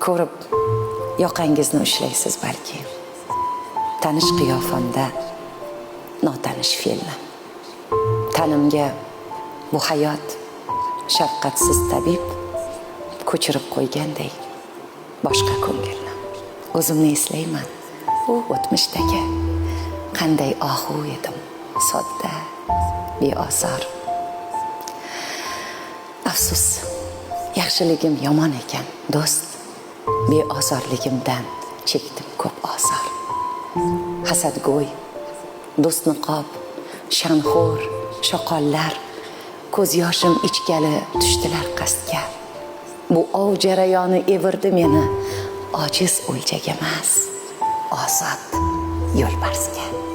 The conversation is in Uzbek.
Ko'rib yoqangizni ushlaysiz balki. Tanish qiyofamda notanish fe'lni. Tanimga bu hayot shafqatsiz tabib ko'chirib qo'yganday boshqa ko'ngilni. O'zimni eslayman u o'tmishdagi qanday ohu edim, sodda, beozor. Afsus, yaxshiligim yomon ekan, do'st. Beozorligimdan chekdim ko'p ozor. Hasadgo'y, do'stniqob, shanxo'r, shoqollar ko'z yoshim ichgali tushdilar qasdga. Bu ov jarayoni evirdi meni ojiz o'ljaga emas, ozod yo'lbarsga.